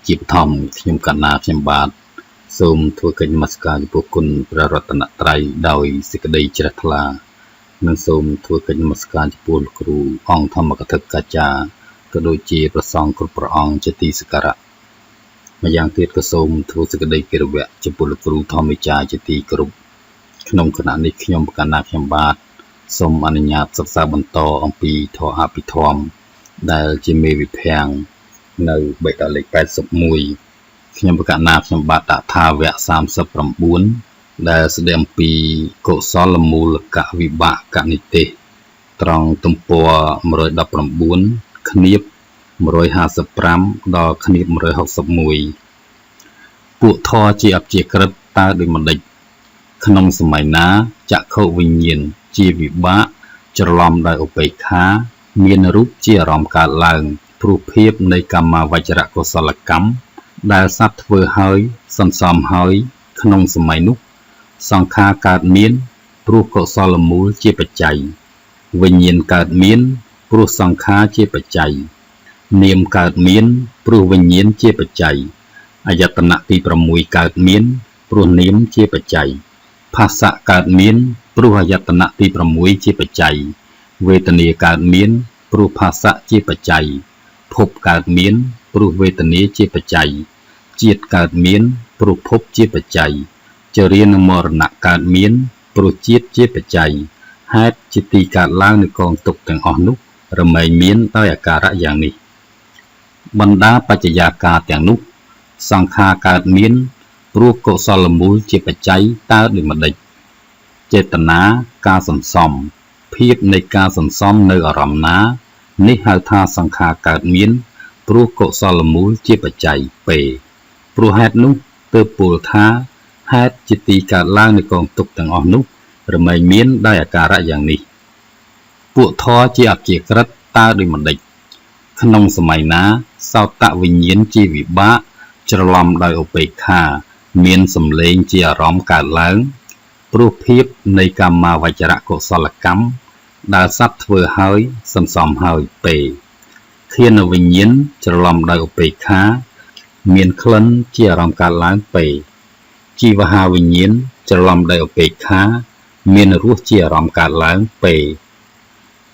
ជាបឋមខ្ញុំកណ្ណាខ្ញុំបាទសូមធ្វើកិច្ចនមស្ការចំពោះគុណព្រះរតនត្រ័យដោយសេចក្តីជ្រះថ្លានិងសូមធ្វើកិច្ចនមស្ការចំពោះលោកគ្រូអង្គធម្មកថាកាចារ្យក៏ដូចជាព្រះសង្ឃគ្រប់ព្រះអង្គជាទីសក្ការៈម្យ៉ាងទៀតក៏សូមធ្វើសេចក្តីគោរពចំពោះលោកគ្រូធម្មិចារជាទីគោរពក្នុងគណៈនេះខ្ញុំកណ្ណាខ្ញុំបាទសូមអនុញ្ញាតសិក្សាបន្តអំពីធម៌អភិធម្មដែលជាមេវិភាំងនៅបិដកលេខ81ខ្ញុំប្រកាសណាខ្ញុំបាទដាក់ថាវៈ39ដែលស្ដីអំពីកុសលមូលកវិបាកនិទេសត្រង់ទំព័រ119ឃ្នៀប155ដល់ឃ្នៀប161ពួកធរជាអព្យាក្រឹតតើដូចម្ដេចក្នុងសម័យណាចក្ខុវិញ្ញាណជាវិបាកច្រឡំដោយឧបេក្ខាមានរូបជាអារម្មណ៍កើតឡើងព្រោះភាពនៃកម្មាវចរកុសលកម្មដែលសត្វធ្វើហើយសន្សំហើយក្នុងសម័យនោះសង្ខារកើតមានព្រោះកុសលមូលជាបច្ច័យវិញ្ញាណកើតមានព្រោះសង្ខារជាបច្ច័យនាមកើតមានព្រោះវិញ្ញាណជាបច្ច័យអាយតនៈទី6កើតមានព្រោះនាមជាបច្ច័យផាសៈកើតមានព្រោះអាយតនៈទី6ជាបច្ច័យវេទនាកើតមានព្រោះផាសៈជាបច្ច័យភពកើតមានព្រោះវេទនាជាបច្ច័យជាតិកើតមានព្រោះភពជាបច្ច័យចរានិងមរណៈកើតមានព្រោះជាតិជាបច្ច័យហេតុជាទីកើតឡើងនៃកងទុក្ខទាំងអស់នោះរមែងមានដោយអាការៈយ៉ាងនេះបណ្ដាបច្ចយាការទាំងនោះសង្ខារកើតមានព្រោះកុសលមូលជាបច្ច័យតើដូចម្ដេចចេតនាការសន្សំភាពនៃការសន្សំនៅអារម្មណ៍ណានេះហៅថាសង្ខារកើតមានព្រោះកុសលមូលជាបច្ច័យពេព្រោះហេតុនោះទើបពោលថាហេតុជាទីកើតឡើងនៃកងទុក្ខទាំងអស់នោះរមែងមានដោយអាការៈយ៉ាងនេះពួកធរជាអព្យាក្រឹតតើដូចម្ដេចក្នុងសម័យណាសោតវិញ្ញាណជាវិបាកច្រឡំដោយឧបេក្ខាមានសំឡេងជាអារម្មណ៍កើតឡើងព្រោះភាពនៃកម្មាវចរកុសលកម្មដែលសត្វធ្វើហើយសន្សំហើយពេឃានវិញ្ញាណច្រឡំដោយឧបេក្ខាមានក្លិនជាអារម្មណ៍កើតឡើងពេជីវហាវិញ្ញាណច្រឡំដោយឧបេក្ខាមានរសជាអារម្មណ៍កើតឡើងពេ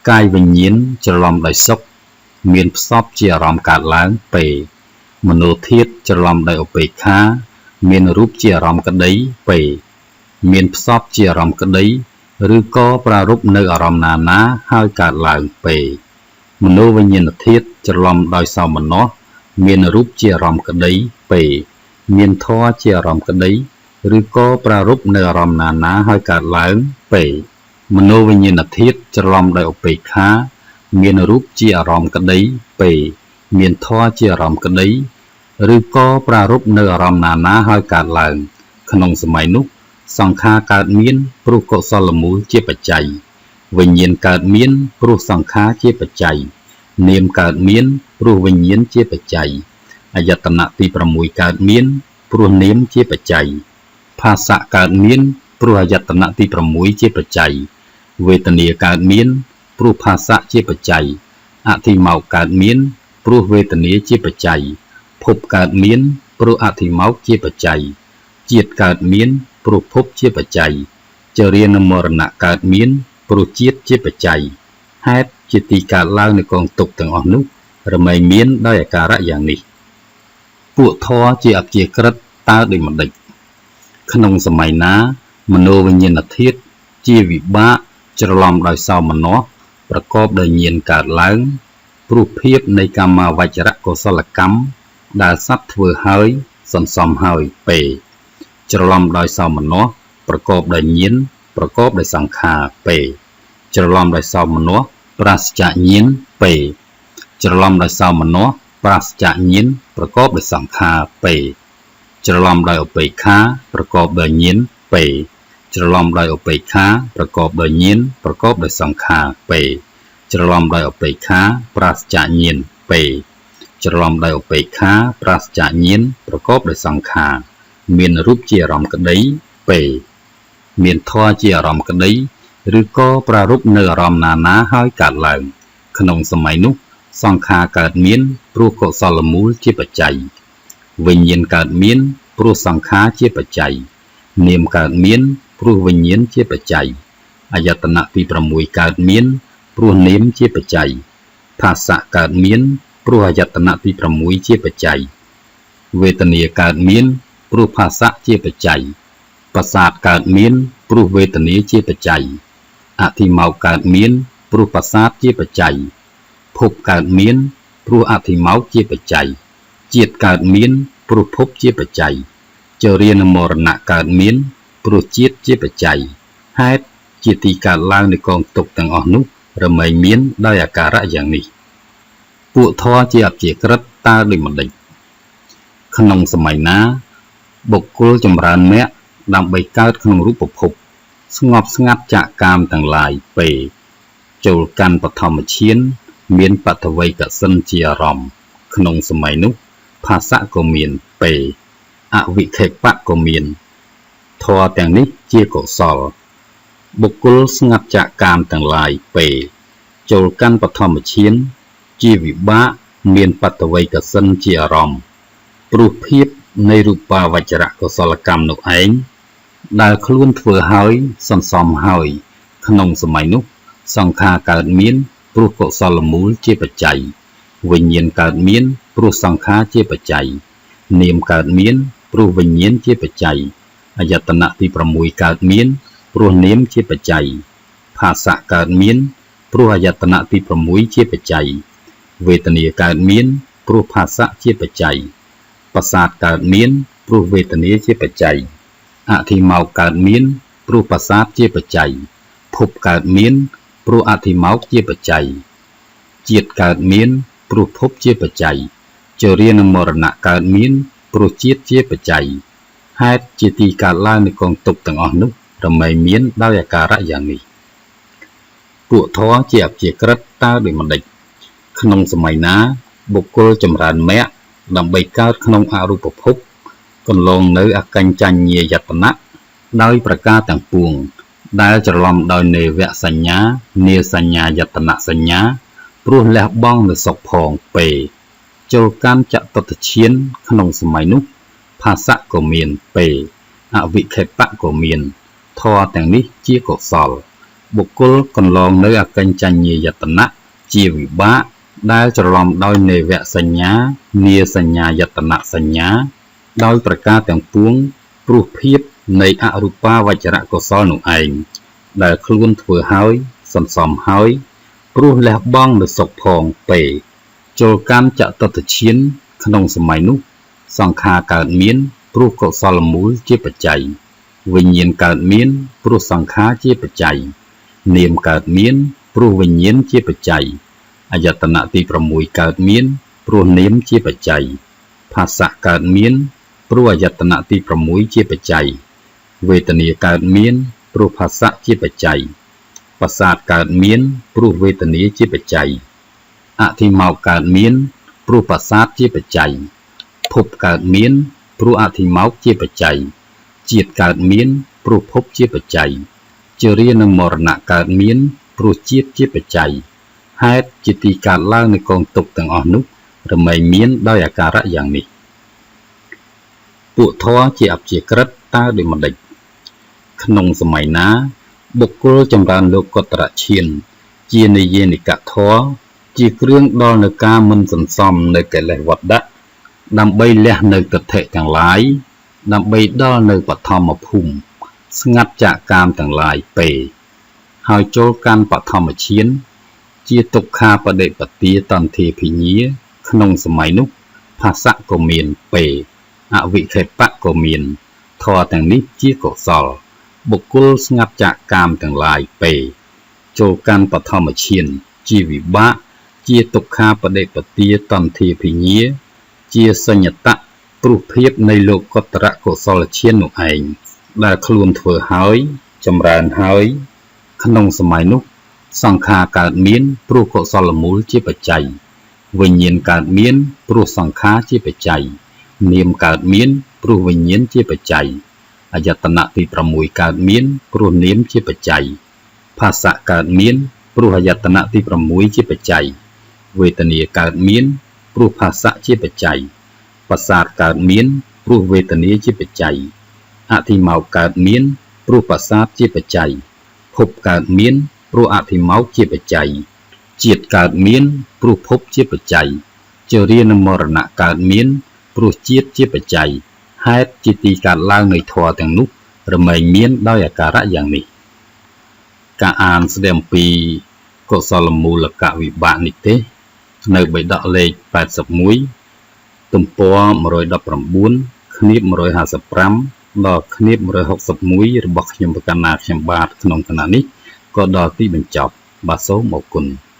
កាយវិញ្ញាណច្រឡំដោយសុខមានផ្សព្វជាអារម្មណ៍កើតឡើងពេមโนធាតុច្រឡំដោយឧបេក្ខាមានរូបជាអារម្មណ៍ក្តីពេមានផ្សព្វជាអារម្មណ៍ក្តីឬក៏ប្រារព្ធនៅអារម្មណ៍ណាណាហើយកើតឡើងពេមโนវិញ្ញាណធាតុច្រឡំដោយសោមនស្សមានរូបជាអារម្មណ៍ក្តីពេមានធម៌ជាអារម្មណ៍ក្តីឬក៏ប្រារព្ធនៅអារម្មណ៍ណាណាហើយកើតឡើងពេមโนវិញ្ញាណធាតុច្រឡំដោយឧបេក្ខាមានរូបជាអារម្មណ៍ក្តីពេមានធម៌ជាអារម្មណ៍ក្តីឬក៏ប្រារព្ធនៅអារម្មណ៍ណាណាហើយកើតឡើងក្នុងសម័យនោះសង្ខារកើតមានព្រោះកុសលមូលជាបច្ច័យវិញ្ញាណកើតមានព្រោះសង្ខារជាបច្ច័យនាមកើតមានព្រោះវិញ្ញាណជាបច្ច័យអាយតនៈទី6កើតមានព្រោះនាមជាបច្ច័យផាសៈកើតមានព្រោះអាយតនៈទី6ជាបច្ច័យវេទនាកើតមានព្រោះផាសៈជាបច្ច័យអធិមោកកើតមានព្រោះវេទនាជាបច្ច័យភពកើតមានព្រោះអធិមោកជាបច្ច័យជាតិកើតមានព្រោះភពជាបច្ច័យចរានមរណៈកើតមានព្រោះជាតិជាបច្ច័យហេតុជាទីកើតឡើងនៃកងទុក្ខទាំងអស់នោះរមែងមានដោយអាការៈយ៉ាងនេះពួកធរជាអព្យាក្រឹតតើដូចម្ដេចក្នុងសម័យណាមโนវិញ្ញាណធាតុជាវិបាកច្រឡំដោយសោមនស្សប្រកបដោយញាណកើតឡើងព្រោះភាពនៃកម្មាវចរកុសលកម្មដែលសត្វធ្វើហើយសន្សំហើយពេច្រឡំដោយសោមនស្សប្រកបដោយញាណប្រកបដោយសង្ខារពេច្រឡំដោយសោមនស្សប្រាសចាកញាណពេច្រឡំដោយសោមនស្សប្រាសចាកញាណប្រកបដោយសង្ខារពេច្រឡំដោយឧបេក្ខាប្រកបដោយញាណពេច្រឡំដោយឧបេក្ខាប្រកបដោយញាណប្រកបដោយសង្ខារពេច្រឡំដោយឧបេក្ខាប្រាសចាកញាណពេច្រឡំដោយឧបេក្ខាប្រាសចាកញាណប្រកបដោយសង្ខារមានរូបជាអារម្មណ៍ក្តីពេមានធម៌ជាអារម្មណ៍ក្តីឬក៏ប្រារព្ធនៅអារម្មណ៍ណាណាហើយកើតឡើងក្នុងសម័យនោះសង្ខារកើតមានព្រោះកុសលមូលជាបច្ច័យ វិញ្ញាណកើតមាន ព្រោះសង្ខារជាបច្ច័យ នាមកើតមាន ព្រោះវិញ្ញាណជាបច្ច័យ អាយតនៈទី6កើតមាន ព្រោះនាមជាបច្ច័យ ផាសៈកើតមាន ព្រោះអាយតនៈទី6ជាបច្ច័យ វេទនាកើតមាន ព្រោះផាសៈជាបច្ច័យ ប្រសាទកើតមាន ព្រោះវេទនាជាបច្ច័យ អធិមោកកើតមាន ព្រោះប្រសាទជាបច្ច័យ ភពកើតមាន ព្រោះអធិមោកជាបច្ច័យ ជាតិកើតមាន ព្រោះភពជាបច្ច័យ ជរានិងមរណៈកើតមាន ព្រោះជាតិជាបច្ច័យ ហេតុជាទីកើតឡើងនៃកងទុក្ខទាំងអស់នោះ រមែងមានដោយអាការៈយ៉ាងនេះ។ ពួកធម៌ជាអព្យាក្រឹតតើដូចម្តេច? ក្នុងសម័យណា បុគ្គលចម្រើនមគ្គដើម្បីកើតក្នុងរូបភព ស្ងប់ស្ងាត់ចាកកាមទាំងឡាយពេ ចូលកាន់បឋមឈាន មានបឋវីកសិណជាអារម្មណ៍ ក្នុងសម័យនោះ ផាសៈក៏មានពេ អវិខិបៈក៏មាន ធម៌ទាំងនេះជាកុសល បុគ្គលស្ងាត់ចាកកាមទាំងឡាយពេ ចូលកាន់បឋមឈាន ជាវិបាកមានបឋវីកសិណជាអារម្មណ៍ ព្រោះភាពនៃរូបាវចរកុសលកម្មនោះឯង ដែលខ្លួនធ្វើហើយសន្សំហើយ ក្នុងសម័យនោះ សង្ខារកើតមាន ព្រោះកុសលមូលជាបច្ច័យ វិញ្ញាណកើតមាន ព្រោះសង្ខារជាបច្ច័យ នាមកើតមាន ព្រោះវិញ្ញាណជាបច្ច័យ អាយតនៈទី6កើតមាន ព្រោះនាមជាបច្ច័យ ផាសៈកើតមាន ព្រោះអាយតនៈទី6ជាបច្ច័យ វេទនាកើតមាន ព្រោះផាសៈជាបច្ច័យ ប្រសាទកើតមាន ព្រោះវេទនាជាបច្ច័យ អធិមោកកើតមាន ព្រោះប្រសាទជាបច្ច័យ ភពកើតមាន ព្រោះអធិមោកជាបច្ច័យ ជាតិកើតមាន ព្រោះភពជាបច្ច័យ ជរានិងមរណៈកើតមាន ព្រោះជាតិជាបច្ច័យ ហេតុជាទីកើតឡើងនៃកងទុក្ខទាំងអស់នោះ រមែងមានដោយអាការៈយ៉ាងនេះ។ ពួកធម៌ជាអព្យាក្រឹតតើដូចម្តេច? ក្នុងសម័យណា បុគ្គលចម្រើនមគ្គដើម្បីកើតក្នុងអរូបភព កន្លងនៅអកញ្ចញ្ញាយតនៈដោយប្រការទាំងពួង ដែលច្រឡំដោយនេវសញ្ញា នាសញ្ញាយតនៈសញ្ញា ព្រោះលះបង់នៅសុខផងពេ ចូលកាន់ចតុដ្ឋឈាន ក្នុងសម័យនោះ ផាសៈក៏មានពេ អវិខិបៈក៏មាន ធម៌ទាំងនេះជាកុសល បុគ្គលកន្លងនៅអកញ្ចញ្ញាយតនៈជាវិបាក ដែលច្រឡំដោយនេវសញ្ញា នាសញ្ញាយតនៈសញ្ញា ដោយប្រការទាំងពួង ព្រោះភាពនៃអរូបាវចរកុសលនោះឯង ដែលខ្លួនធ្វើហើយសន្សំហើយ ព្រោះលះបង់នៅសុខផងពេ ចូលកាន់ចតុដ្ឋឈាន ក្នុងសម័យនោះ សង្ខារកើតមាន ព្រោះកុសលមូលជាបច្ច័យ វិញ្ញាណកើតមាន ព្រោះសង្ខារជាបច្ច័យ នាមកើតមាន ព្រោះវិញ្ញាណជាបច្ច័យ អាយតនៈទី6កើតមាន ព្រោះនាមជាបច្ច័យ ផាសៈកើតមាន ព្រោះអាយតនៈទី6ជាបច្ច័យ វេទនាកើតមាន ព្រោះផាសៈជាបច្ច័យ ប្រសាទកើតមាន ព្រោះវេទនាជាបច្ច័យ អធិមោកកើតមាន ព្រោះប្រសាទជាបច្ច័យ ភពកើតមាន ព្រោះអធិមោកជាបច្ច័យ ជាតិកើតមាន ព្រោះភពជាបច្ច័យ ជរានិងមរណៈកើតមាន ព្រោះជាតិជាបច្ច័យ ហេតុជាទីកើតឡើងនៃកងទុក្ខទាំងអស់នោះ រមែងមានដោយអាការៈយ៉ាងនេះ។ ពួកធម៌ជាអព្យាក្រឹតតើដូចម្តេច? ក្នុងសម័យណា បុគ្គលចម្រើនលោកុត្តរឈាន ជានិយានិកធម៌ ជាគ្រឿងដល់នៅការមិនសន្សំនៅកិលេសវត្តៈ ដើម្បីលះនៅទិដ្ឋិទាំងឡាយ ដើម្បីដល់នៅបឋមភូមិ ស្ងាត់ចាកកាមទាំងឡាយពេ ហើយចូលកាន់បឋមឈាន ជាទុក្ខាបដិបទាតន្ធាភិញ្ញា ក្នុងសម័យនោះ ផាសៈក៏មានពេ អវិខិបៈក៏មាន ធម៌ទាំងនេះជាកុសល បុគ្គលស្ងាត់ចាកកាមទាំងឡាយពេ ចូលកាន់បឋមឈាន ជាវិបាក ជាទុក្ខាបដិបទាតន្ធាភិញ្ញា ជាសញ្ញតៈ ព្រោះភាពនៃលោកុត្តរកុសលឈាននោះឯង ដែលខ្លួនធ្វើហើយ ចម្រើនហើយ ក្នុងសម័យនោះ សង្ខារកើតមាន ព្រោះកុសលមូលជាបច្ច័យ វិញ្ញាណកើតមាន ព្រោះសង្ខារជាបច្ច័យ នាមកើតមាន ព្រោះវិញ្ញាណជាបច្ច័យ អាយតនៈទី6កើតមាន ព្រោះនាមជាបច្ច័យ ផាសៈកើតមាន ព្រោះអាយតនៈទី6ជាបច្ច័យ វេទនាកើតមាន ព្រោះផាសៈជាបច្ច័យ ប្រាសាទកើតមាន ព្រោះវេទនាជាបច្ច័យ អធិមោកកើតមាន ព្រោះប្រាសាទជាបច្ច័យ ភពកើតមាន ព្រោះអធិមោកជាបច្ច័យ ជាតិកើតមាន ព្រោះភពជាបច្ច័យ ជរានិងមរណៈកើតមាន ព្រោះជាតិជាបច្ច័យ ហេតុជាទីកើតឡើងនៃធម៌ទាំងនោះ រមែងមានដោយអាការៈយ៉ាងនេះ ការអានស្ដីអំពីកុសលមូលកវិបាកនិទេសនៅបិដកលេខ81ទំព័រ119ឃ្នាប155ដល់ឃ្នាប161របស់ខ្ញុំប្រកណ្ណាខ្ញុំបាទក្នុងគណៈនេះក៏ដល់ទីបញ្ចប់បាទសូមអរគុណ។